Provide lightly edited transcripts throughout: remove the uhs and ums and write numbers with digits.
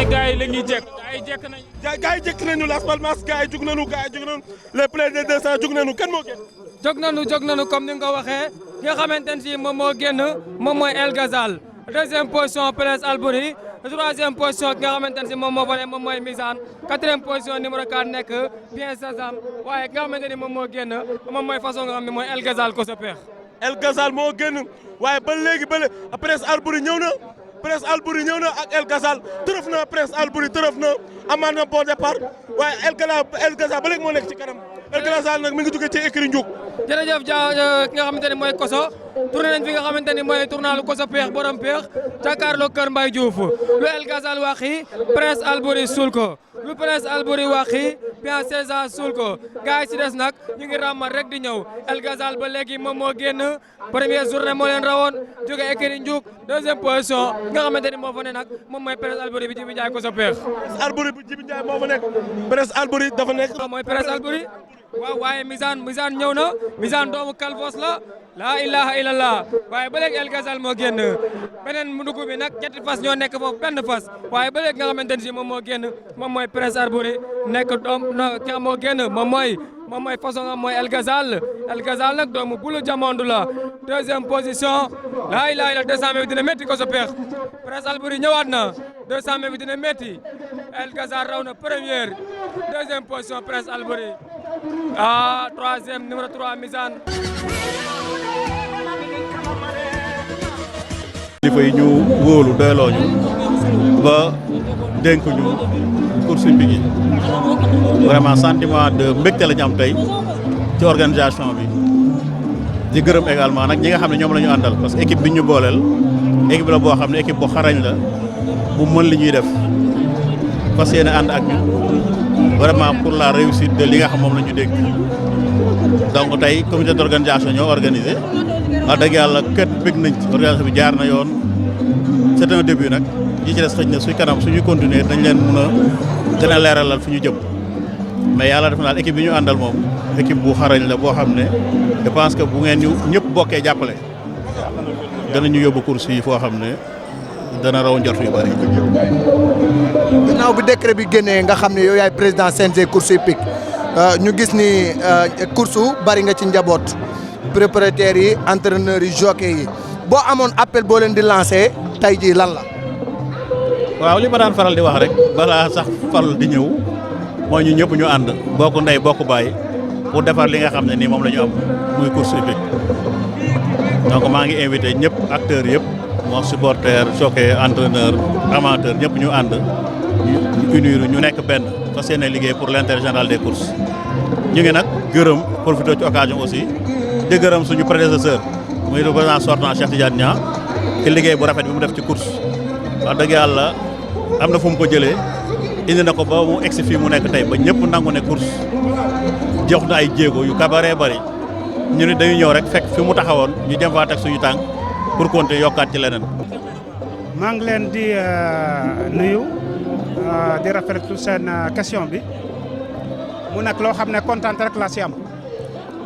ne gars yi la ñuy jekk gars yi jekk nañu. gars yi jekk nañu Las Palmas gars yi jug nañu les plaies de 200 jug nañu kan moo génn. jóg nañu comme ni nga ko waxee ki nga xamante ne si moom moo génn moom mooy El Ghazal deuxième position Prince Albouri troisième position ki nga xamante ne si moom moo fa ne moom mooy Misaan quatrième position numéro 4 nekk Bien Sazam waaye ki nga xamante ni moom moo génn moom mooy façon nga xam ne mooy El Ghazal ko sa peex. El Ghazal moo génn waaye ba léegi Prince Albouri ñëw na Prince Albouri ñëw na ak El Ghazal tërëf na Prince Albouri tërëf na amaat na bon départ waaye El Ghazal ba léegi moo nekk ci kanam El Ghazal nag mi ngi jóge ci écurie Ndiouk. jërëjëf ki nga xamante ne mooy Koso tourné nañ fi nga xamante ni mooy tournalu Koso peex borom peex jàkkaarloo Kër Mbaye Diouf lu El Ghazal waxi Prince Albouri suul ko lu Prince Albouri waxi Bien Sazam suul ko gars yi si des nag ñu ngi ràmmal rek di ñëw El Ghazal ba léegi moom moo génn première journée moo leen rawoon jóge écurie Ndiouk deuxième position nga xamante ni moo fa ne nag moom mooy Prince Albouri bi Jibi Ndiaye Koso peex. Prince Albouri bi Jibi Ndiaye moo fa nekk Prince Albouri dafa nekk. mooy Prince Albouri waaw waaye Misaan ñëw na Misaan doomu Kalfos la ilaha illallah waaye ba léegi El Ghazal moo génn beneen dugub bi nag ñetti fas ñoo nekk foofu benn fas waaye ba léegi nga xamante ni si moom moo génn moom mooy Prince Albouri nekk doom na ki moo génn moom mooy façon am mooy El Ghazal nag doomu bulu jamondu la deuxième position la ilaha illallah 200 mètres bi dina métti ko sa peex Prince Albouri ñëwaat na 200 mètres bi dina métti El Ghazal raw na première deuxième position Prince Albouri troisième numéro 3 Misaan. kilifa yi ñu wóolu doyloo ñu ba dénk ñu course hippique yi vraiment sentiment de mbégte la ñu am tey ci organisation bi di gërëm également nag ñi nga xam ne ñoom la ñu àndal parce que équipe bi ñu booleel équipe la boo xam ne équipe bu xarañ la bu mën li ñuy def fas yéene ànd ak ñun vraiment pour la réussite de li nga xam moom la ñu dégg donc tey comité d'organisation ñoo organisé wax dëgg yàlla kët bëgg nañ ci organisation bi jaar na yoon c'est un début nag ñi ci des xëy na suy kanam suñu continuer dañ leen mën a gën a leeralal fi ñu jëm mais yàlla def naa équipe bi ñu àndal moom équipe bu xarañ la boo xam ne je pense que bu ngeen ñu ñëpp bokkee jàppale danañu yóbbu course yi foo xam ne dana raw njort yu bëri. ginnaaw bi décret bi génnee nga xam ne yow yaay président CNG course hippique ñu gis ni course bari nga ci njaboot propriétaires yi entraîneurs yi jockeys yi boo amoon appel boo leen di lancé tey jii lan la. waaw li ma daan faral di wax rek balaa sax faral di ñëw mooy ñu ñëpp ñu ànd bokk ndey bokk baay pour defar li nga xam ne nii moom la ñu am muy course hippique donc maa ngi invité ñëpp acteurs yëpp moo supporter jockey entraîneur amateur ñëpp ñu ànd ñu unir ñu nekk benn fas yéene liggéey pour l'intérêt général des courses ñu ngi nag gërëm profité ci occasion aussi di gërëm suñu prédécesseur muy le président sortant Cheikh Tidiane Niang ci liggéey bu rafet bi mu def ci course wax dëgg yàlla am na fu mu ko jëlee indi na ko ba mu egsi fii mu nekk tey ba ñëpp nangu ne course jox na ay jéego yu kabaree bari ñu ne dañu ñëw rek fekk fi mu taxawoon ñu dem faa teg suñu tànk pour continuer yokkaat ci leneen. maa ngi leen di nuyu di rafetlu seen question bi mu nekk loo xam ne kontaan rek laa si am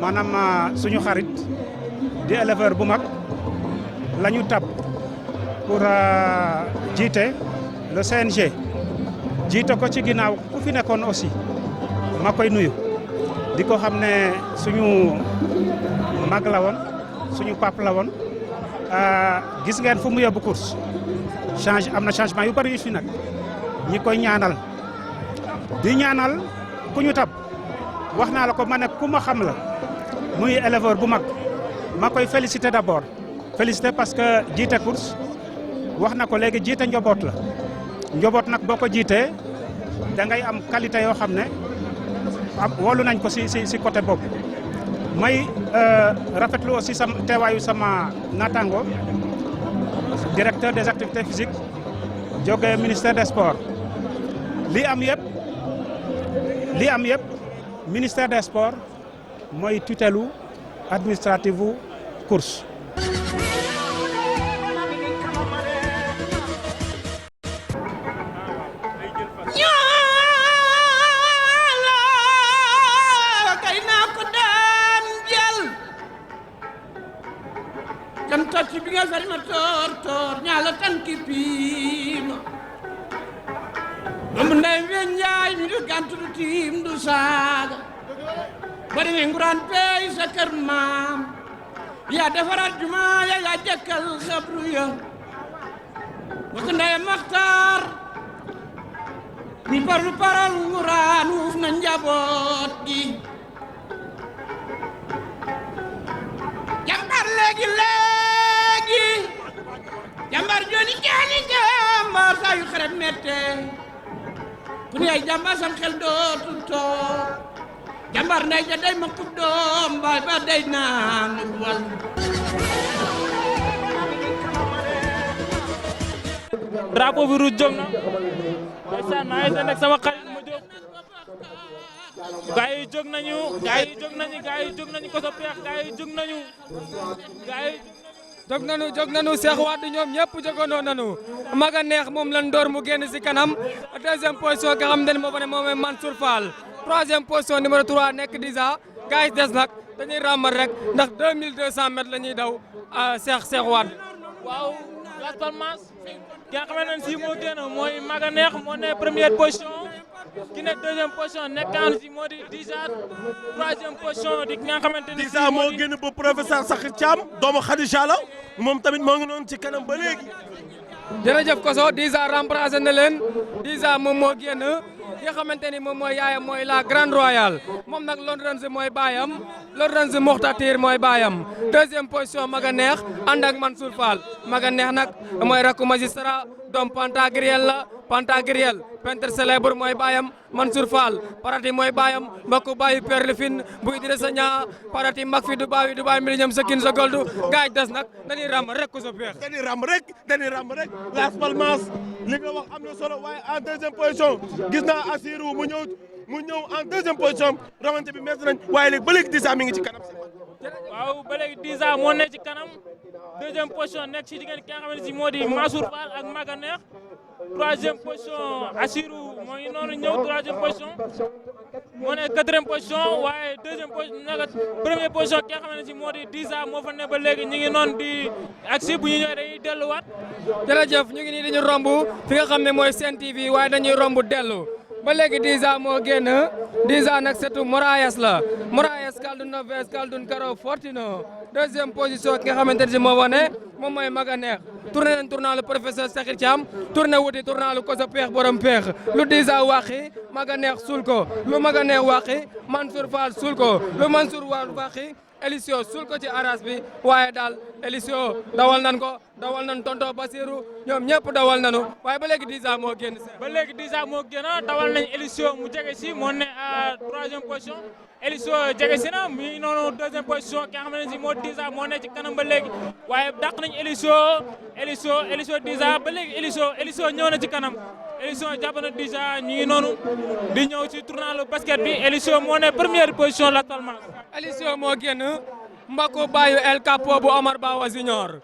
maanaam suñu xarit di éleveur bu mag la ñu tab pour jiite le CNG jiite ko ci ginnaaw ku fi nekkoon aussi ma koy nuyu di ko xam ne suñu mag la woon suñu pap la woon gis ngeen fu mu yóbbu course am na changement yu bari yu fi nag ñi koy ñaanal di ñaanal ku ñu tab wax naa la ko ma ne ku ma xam la muy éleveur bu mag ma koy féliciter d'abord féliciter parce que jiite course wax na ko léegi jiite njoboot la njoboot nag boo ko jiitee da ngay am qualité yoo xam ne wolu nañ ko si côté boobu may rafetlu aussi teewaayu sama naataango directeur des activités physiques jóge ministère des sports li am yëpp ministère des sports mooy tutelu administrative u course. Bi nga farima tor tor ñala tan ki pima am ndey weñ njaay mi du gantu du tiim du saaga ba demee nguraan peey sa kër maam yaa defaraat juma ya yaa jëkkal xabru ya bokk ndey maxtaar mi parlu paral nguraan wuuf na njaboot gi jàmbar léegi jàmbar joni jaani jàmbar saa yu xaret mette ku ne ay jàmbar sam xel dootul toog jàmbar ndey ja day ma kub doom baay ba day naan wal drapeau bi rouge jóg na ndeysaan maa ngi seen ak sama xarit ma jóg gaa yi jóg nañu ko so peex gaa yi jóg nañu jóg nañu Cheikh Wade ñoom ñëpp jógandoo nañu maga neex moom lan door mu génn si kanam deuxième position nga xam ne moo fa ne moom Mansour Fall troisième position numéro 3 nekk Disa gaa yi des nag dañuy ràmmal rek ndax 2200 mètres la ñuy daw Cheikh Wade. waaw Las Palmas ki nga xamante ne si moo génn mooy maga neex moo ne première position ki ne deuxième position nekkaan si moo di Disa troisième position di ki nga xamante ne Disa moo génn ba professeur Sakhir Thiam doomu Khadija la moom tamit moo ngi noonu ci kanam ba léegi. jërëjëf Koso Disa remplacé na leen Disa moom moo génn ki nga xamante ni moom mooy yaayam mooy la grande royale moom nag Lawrence mooy baayam Lawrence Mokhtatir mooy baayam deuxième position maga neex ànd ak Mansour Fall maga neex nag mooy rakku magistrat doom Pantagriel la Pantagriel peintre célèbre mooy baayam Mansour Fall parati mooy baayam mbokku baayu Père Lefine bu Idrissa Niang parati mag fi du baayu millennium sa kin sa goldu gaay des nag dañuy ram rek ko sa peex dañuy ram rek Las Palmas li nga wax am na solo waaye en deuxième position gis naa Assirou mu ñëw en deuxième position rawante bi mees nañ waaye léegi ba léegi Disa mi ngi ci kanam. waaw ba léegi Disa moo nekk ci kanam deuxième position nekk ci diggante ki nga xamante ne si moo di Mansour Fall ak Maga Neex troisième position Assirou moo ngi noonu ñëw troisième position moo nekk quatrième position waaye deuxième position nekk première position ki nga xamante ne si moo di Disa moo fa ne ba léegi ñu ngi noonu di agsi bu ñu ñëwee dañuy delluwaat. jërëjëf ñu ngi nii dañu romb fi nga xam ne mooy Sen TV waaye dañuy romb dellu ba léegi Disa moo génn Disa nag surtout Moraes la Moraes Kaldun Noves Kaldun Karo Fortino deuxième position ki nga xamante ne si moo wane moom mooy Maga Neex tourné nañ tournant le professeur Sakhir Thiam tourné wuti tournant lu Koso Peex borom peex lu Disa waxi Maga Neex suul ko lu Maga Neex waxi Mansour Fall suul ko lu Mansour Fall waxi Elisio suul ko ci aras bi waaye daal Elisio dawal nan tonto Basirou ñoom ñëpp dawal nanu waaye ba léegi Disa moo génn ba léegi Disa moo génn dawal nañ Elisio mu jege si moo ne à troisième position Elisio jege si na mi noonu deuxième position ki nga xam ne si moo Disa moo ne ci kanam ba léegi waaye dàq nañ Elisio Disa ba léegi Elisio ñëw na ci kanam Elisio jàpp na Disa ñu ngi noonu di ñëw ci tournoi basket bi Elisio moo ne première position la actuellement. Elisio moo génn mbokku baayu El Capo bu Omar Bawa Junior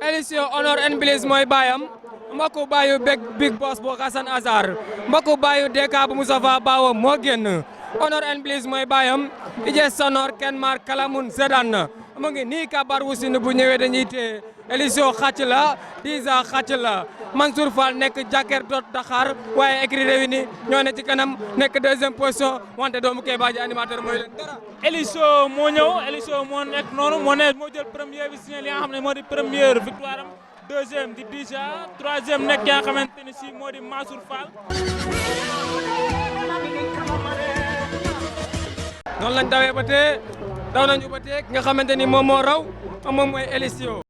Elisio Honor and Bliss mooy baayam mbokku baayu Big Boss bu Hassan Azar mbokku baayu Deka bu Moustapha Bawa moo génn Honor and Bliss mooy baayam Ije Sonor Kenmar Kalamun Sedan mu ngi nii kabar wusin bu ñëwee dañuy téye Elisio xàcc la Disa xàcc la Mansour Fall nekk Jaker dot Dakar waaye écrit réuni ñoo ne ci kanam nekk deuxième position wante doomu Kéba ji animateur mooy leen dara. Elisio moo ñëw Elisio moo nekk noonu moo jël premier bi signé li nga xam ne moo di première victoire am deuxième di Disa troisième nekk yaa xamante ne si moo di Mansour Fall. noonu lañ dawee ba tey daw nañu ba tey nga xamante ni moom moo raw moom mooy Elisio